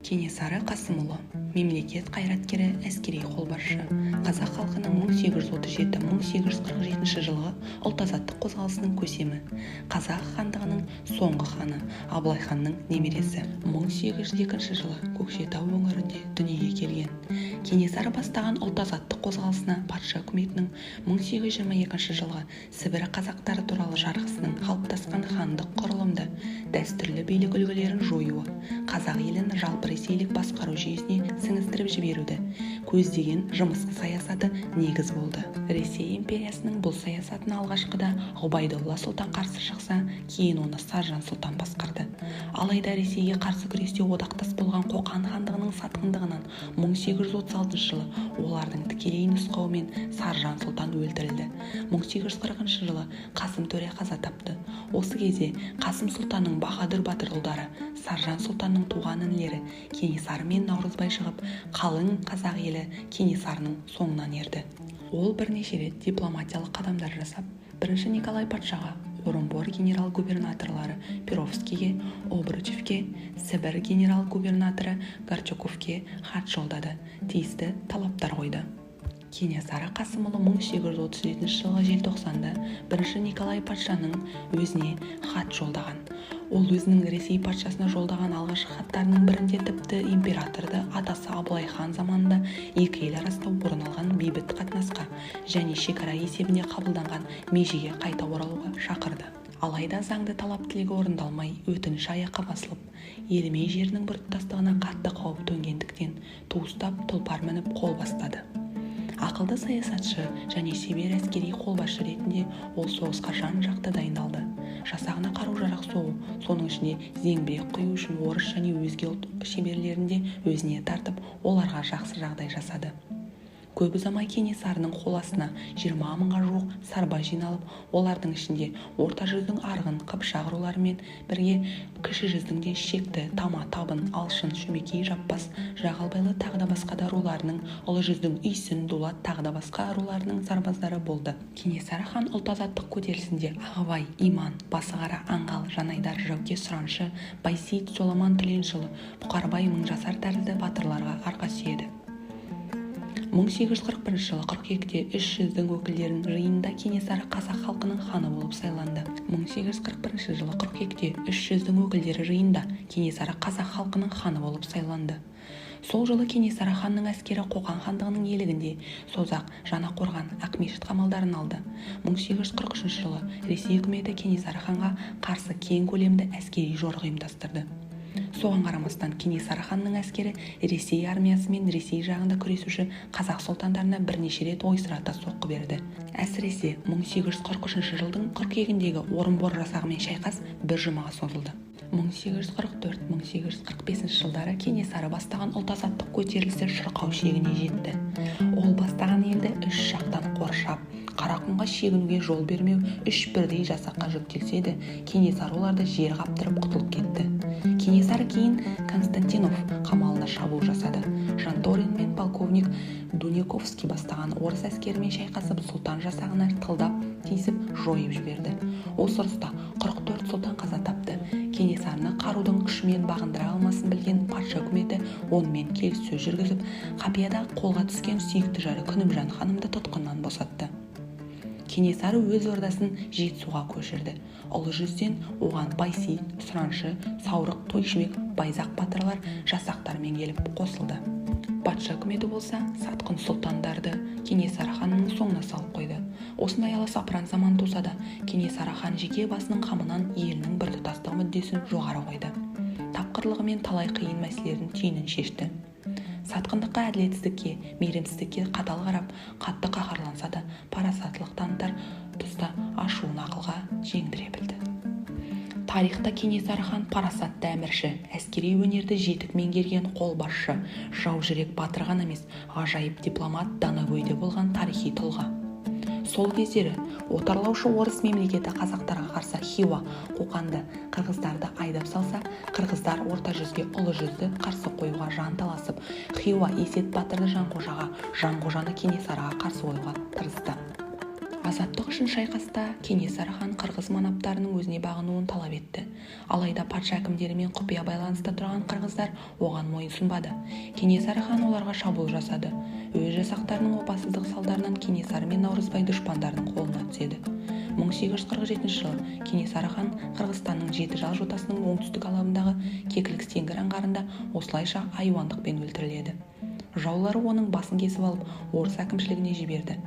Кенесары Қасымұлы – мемлекет қайраткері, әскери қолбасшы, қазақ халқының 1837-1847 жылғы ұлт-азаттық қозғалысының көсемі, Қазақ хандығының соңғы ханы Абылай ханның немересі. 1802 жылы Көкшетау өңірінде дүниеге келген. Кенесары бастаған ұлт-азаттық қозғалысына патша үкіметінің 1822 жылғы Сібір қазақтары туралы жарғысының қалыптасқан хандық құрылымды, дәстүрлі билік үлгілерін жоюы, қазақ елін жалпы ресейлік басқару жүйесіне сіңістіріп жіберуді көздеген жымысқы саясаты негіз болды. Ресей империясының бұл саясатына алғашқыда Ғұбайдолла сұлтан қарсы шықса, кейін оны Саржан сұлтан басқарды. Алайда Ресейге қарсы күресте одақтас болған Қоқан хандығының сатқындығынан 1836 жылы олардың тікелей нұсқауымен Саржан сұлтан өлтірілді. 1840 жылы Қасым төре қаза тапты. Осы кезде Қасым сұлтанның Баһадүр батыр ұлдары, Саржан сұлтанның туған інілері Кенесары мен Наурызбай шығып, қалың қазақ елі Кенесарының соңынан ерді. Ол бірнеше рет дипломатиялық қадамдар жасап, бірінші Николай патшаға, Орынбор генерал-губернаторлары Перовскийге, Обручевке, Сібір генерал-губернаторы Горчаковке хат жолдады, тиісті талаптар қойды. Кенесары Қасымұлы 1837 жылғы желтоқсанда бірінші Николай патшаның өзіне хат жолдаған. Ол өзінің Ресей патшасына жолдаған алғашқы хаттарының бірінде тіпті императорды атасы Абылай хан заманында екі ел арасында орын алған бейбіт қатынасқа және шекара есебінде қабылданған межеге қайта оралуға шақырды. Алайда заңды талап-тілегі орындалмай, өтініші аяққа басылып, еліме жерінің біртұтастығына қатты қауіп төнгендіктен, ту ұстап, тұлпар мініп қол бастады. Ақылды саясатшы және шебер әскери қолбасшы ретінде ол соғысқа жан-жақты дайындалды. Жасағына қару-жарақ соғу, соның ішінде зеңбірек құю үшін орыс және өзге ұлт шеберлерін де өзіне тартып, оларға жақсы жағдай жасады. Көп ұзамай Кенесарының қол астына 20 мыңға жуық сарбаз жиналып, олардың ішінде Орта жүздің арғын, қыпшақ руларымен бірге Кіші жүздің де Шекті, Тама, Табын, Алшын, Шөмекей, Жаппас, Жағалбайлы тағы да басқа да руларының, Ұлы жүздің Үйсін, Дулат тағы да басқа руларының сарбаздары болды. Кенесары хан ұлт-азаттық көтерілісінде Ағыбай, Иман, Басығара, Аңғал, Жанайдар, Жәуке Сұраншы, Байсейіт, Жоламан Түленшіұлы, Бұқарбай Мыңжасар тәрізді батырларға арқа сүйеді. 1841 жылы қыркүйекте үш жүздің өкілдерінің жиынында Кенесары қазақ халқының ханы болып сайланды. 1841 жылы қыркүйекте үш жүздің өкілдері жиынында Кенесары қазақ халқының ханы болып сайланды. Сол жылы Кенесары ханның әскері Қоқан хандығының иелігінде Созақ, Жаңақорған, Ақмешіт қамалдарын алды. 1843 жылы Ресей үкіметі Кенесары ханға қарсы кең көлемді әскери жорық ұйымдастырды. Соған қарамастан Кенесары ханның әскері Ресей армиясы мен Ресей жағында күресуші қазақ сұлтандарына бірнеше рет ойсырата соққы берді. Әсіресе 1843 жылдың қыркүйегіндегі Орынбор жасағымен шайқас бір жұмаға созылды. 1844-1845 жылдары Кенесары бастаған ұлт-азаттық көтерілісі шырқау шегіне жетті. Ол бастаған елді үш жақтан қоршап, Қарақұмға шегінуге жол бермеу үш бірдей жасаққа жүктелсе де, Кенесары оларды жер қаптырып құтылып кетті. Кенесары кейін Константинов қамалына шабуыл жасады. Жанторин мен полковник Дуниковский бастаған орыс әскерімен шайқасып, сұлтан жасағына тылдап тиісіп, жойып жіберді. Осы ұрыста 44 сұлтан қаза тапты. Кенесарыны қарудың күшімен бағындыра алмасын білген патша үкіметі онымен келіссөз жүргізіп, қапияда қолға түскен сүйікті жары Күнімжан ханымды тұтқыннан босатты. Кенесары өз ордасын Жетісуға көшірді. Ұлы жүзден оған Байсейіт, Сұраншы, Саурық, Тойшыбек, Байзақ батырлар жасақтарымен келіп қосылды. Патша үкіметі болса, сатқын сұлтандарды Кенесары ханның соңына салып қойды. Осындай аласапыран заман туса да, Кенесары хан жеке басының қамынан елінің біртұтастық мүддесін жоғары қойды. Тапқырлығымен талай қиын мәселелердің түйінін шешті. Сатқындыққа, әділетсіздікке, мейірімсіздікке қатал қарап, қатты қаһарланса да, парасаттылық танытар тұста ашуын ақылға жеңдіре білді. Тарихта Кенесары хан парасатты әмірші, әскери өнерді жетік меңгерген қолбасшы, жау жүрек батыр ғана емес, ғажайып дипломат, данагөй де болған тарихи тұлға. Сол кездері отарлаушы орыс мемлекеті қазақтарға қарсы Хиуа, Қоқанды, қырғыздарды айдап салса, қырғыздар Орта жүзге Ұлы жүзді қарсы қоюға жан таласып, Хиуа Есет батырды Жанқожаға, Жанқожаны Кенесарыға қарсы қоюға тырысты. Азаттық үшін шайқаста Кенесары хан қырғыз манаптарының өзіне бағынуын талап етті. Алайда патша әкімдерімен құпия байланыста тұрған қырғыздар оған мойынсұнбады. Кенесары хан оларға шабуыл жасады. Өз жасақтарының опасыздық салдарынан Кенесары мен Наурызбай дұшпандарының қолына түседі. 1847 жылы Кенесары хан Қырғызстанның Жетіжал жотасының оңтүстік алабындағы Кекілік Сеңгір аңғарында осылайша айуандықпен өлтіріледі. Жаулары оның басын кесіп алып, орыс әкімшілігіне жіберді.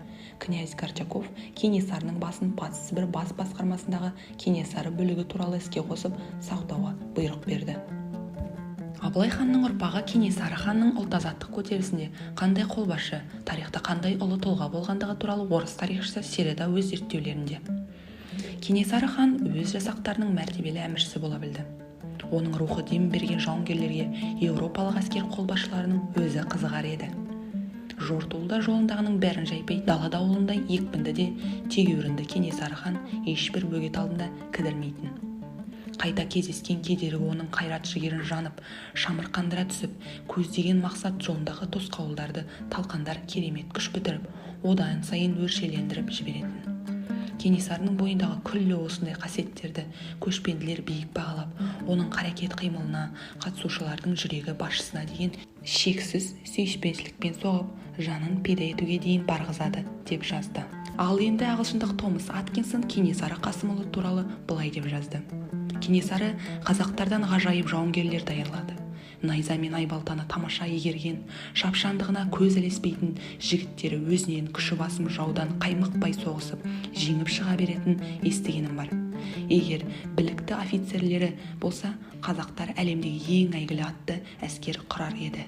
Князь Горчаков Кенесарының басын Батыс Сібір бас басқармасындағы Кенесары бүлігі туралы іске қосып, сақтауға бұйрық берді. Абылай ханның ұрпағы Кенесары ханның ұлт-азаттық көтерілісінде қандай қолбасшы, тарихта қандай ұлы тұлға болғандығы туралы орыс тарихшысы Середа өз зерттеулерінде. Кенесары хан өз жасақтарының мәртебелі әміршісі бола білді. Оның рухы дем берген жауынгерлерге еуропалық әскер қолбасшыларының өзі қызығар еді. Жортуылда жолындағының бәрін жайпай, дала дауылындай екпінді де тегеурінді Кенесары хан ешбір бөгет алдында кідірмейтін. Қайта кездескен кедергі оның қайрат жігерін жанып, шамырқандыра түсіп, көздеген мақсат жолындағы тосқауылдарды талқандар керемет күш бітіріп, одан сайын өршелендіріп жіберетін. Кенесарының бойындағы күллі осындай қасиеттерді көшпенділер биік бағалап, оның қарекет қимылына қатысушылардың жүрегі басшысына деген шексіз сүйіспеншілікпен соғып, жанын пида етуге дейін барғызады деп жазды. Ал енді ағылшындық Томас Аткинсон Кенесары Қасымұлы туралы былай деп жазды. Кенесары қазақтардан ғажайып жауынгерлер даярлады. Найза мен айбалтаны тамаша игерген, шапшаңдығына көз ілеспейтін жігіттері өзінен күші басым жаудан қаймықпай соғысып, жеңіп шыға беретін естігенім бар. Егер білікті офицерлері болса, қазақтар әлемдегі ең әйгілі атты әскер құрар еді.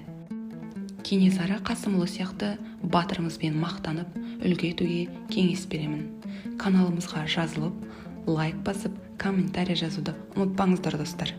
Кенесары Қасымұлы сияқты батырымызбен мақтанып, үлгі етуге кеңес беремін. Каналымызға жазылып, лайк басып, комментарий жазуды ұмытпаңыздар, достар.